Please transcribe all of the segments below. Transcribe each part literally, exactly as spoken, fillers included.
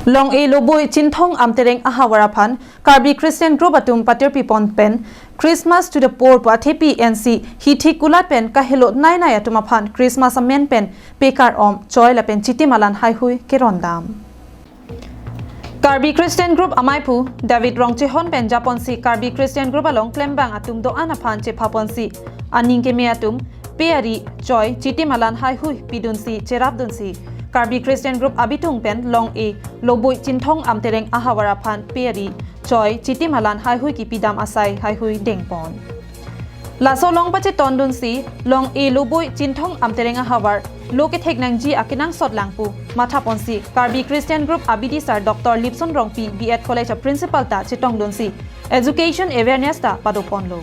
Long-e Loboi Chinthong Amtereng ahavar aphan Karbi Christian Group atum patirpi pon pen Christmas to the Poor pu athepi ensi hithi kulat pen kahelo nai nai atum aphan Christmas amen pen pekar om, choi lapen chitim alan haihui kerondam. Karbi Christian Group amaiphu David Rongchehon pen japonsi Karbi Christian Group along klembang atum do-an aphan chephaponsi aning keme atum pe ari, choi, chitim alan haihui pidunsi cherapdunsi Karbi Christian Group abitung pen Long-e Loboi Chinthong Amtereng ahavar aphan pe ari, choi, chitim alan haihui kipidam asai haihui dengpon. Laso along pachetondunsi Long-e Loboi Chinthong Amtereng ahavar lo kethek nangji akenangsot lang pu mathaponsi Karbi Christian Group abidisar Doctor Lipson Rongpi B Ed College a Principal ta chetongdunsi education awareness ta padoponlo.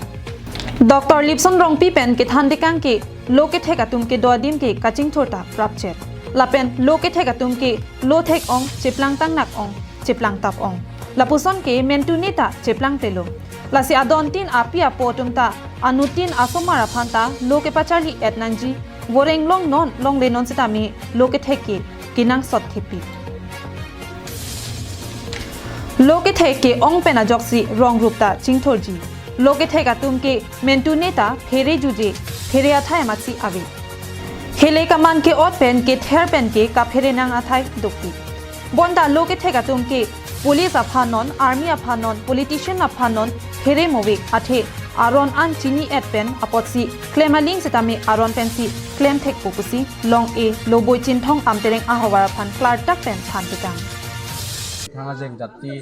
Doctor Lipson Rongpi pen kethan dekang ke lo kethek atum kedo adim ke kachingthur ta prapchet. Lapen lo kethek atum ke lo thek ong cheplang tangnak ong, cheplang tap ong. Lapuson ke mentune ta cheplang pelo. Lasi adontin api apo atum ta anuttin asomar aphan ta lo kepacharli et nangji, voreng long non longle non sitame lo kethek ke kenangsot thepi. Lo kethek ke ong pen ajoksi rong rup ta chingthurji. Lo kethek atum ke mentune ta phere juje, phere athai amatsi ave. Hele kaman ke-ot pen kether pen ke kaphere nang athai dokpi. Bonta lo kethek atum ke police aphan non, army aphan non, politician aphan non phere movek athe aron an chini et pen apotsi klem aling sitame aron pensi klem thekpo pusi Long-e Loboi Chinthong Amtereng ahavar aphan klardak pen than tekang. Thang ajeng jati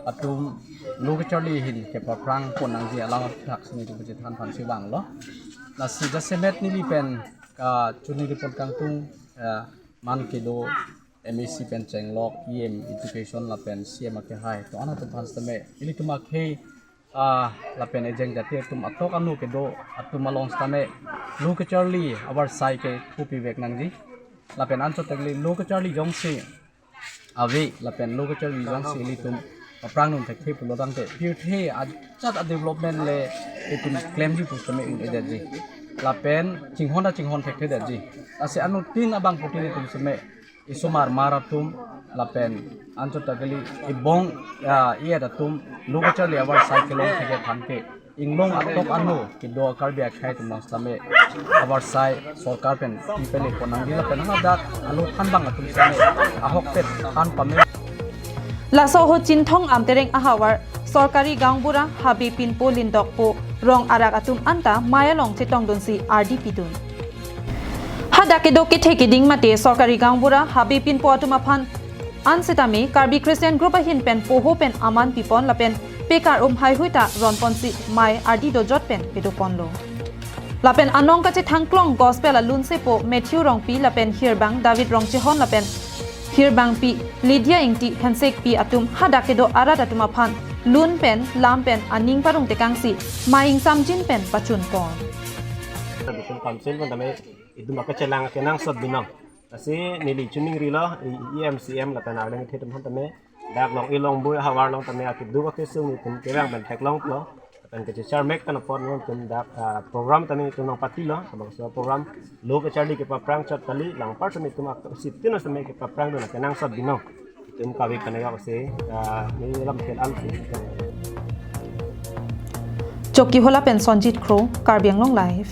atum lo kecharli ahin kepaphrang pon nangji alam thak sini tu kechethan phan si vanglo. Lasi jasemet neli pen kachini report kangtung, eh, man kedo M A C pen chenglok, E M education lapen C M akehai to ana atum aphan sitame ilitum akhei, ah, lapen ejeng jati atum atok anu kedo atum along sitame lo kecharli avarsai ke thupi vek nangji. Lapen anchot ta kali lo kecharli jongsi ave lapen lo kecharli jongsi ilitum paphrang dun thekthe pulo tangte pirthe ajat a development le itum klemji pu sitame un-edetji. Lapen chinghon ta chinghon thekthedetji. Lasi anuttin abangphutin itum sitame isomar mar atum lapen anchot ta kali ibong, ya, i-et atum lo kecharli avarsai kelong thekthedetji aphan ke inglong atok anu kedo Karbi akhei atum nang sitame avarsai sorkar pen pi pele pon nangji lapen hadak alo thanbang atum sitame ahokpet than pame. Laso ahut Chinthong Amtereng ahavar sorkari gaonbura Habe Pinpo Lindokpo rong arak atum anta mei along chetongdunsi ardi pidun. Hadak kedo kethe keding mate sorkari gaonbura Habe Pinpo atum aphan an sitame Karbi Christian Group ahin pen poho pen aman pipon lapen pekar um haihui ta ronponsi mei ardi dojot pen pedoponlo. Lapen anong kachethangklong gospel alunsepo Matthew Rongpi lapen hirbang David Rongchehon lapen hirbangpi Lydia Ingti Hansekpi atum hadak kedo arat atum aphan lun pen lam pen aning parong tekangsi mei ingsamjin pen pachunpon. Education Council pen tame itum akachelang kenangsot binong. Lasi neli chiningrilo, E M, C M lapen arleng kethe atum aphan tame dak Long-e Loboi ahavar along tame akeduk akesung itum kevang pen theklonglo. Lapen kachechar mek pen apot non itum dak, ah, program tame itum nangpatilo, labangso program lo kecharli kepaphrang chot kali, langpar tame itum ak-, sitin tame kepaphrang dun kenangsot binong. Itum kave pen ayok si, ah, neli lam kel al si. Chokihola pen Sonjit Kro, Karbi Anglong Live.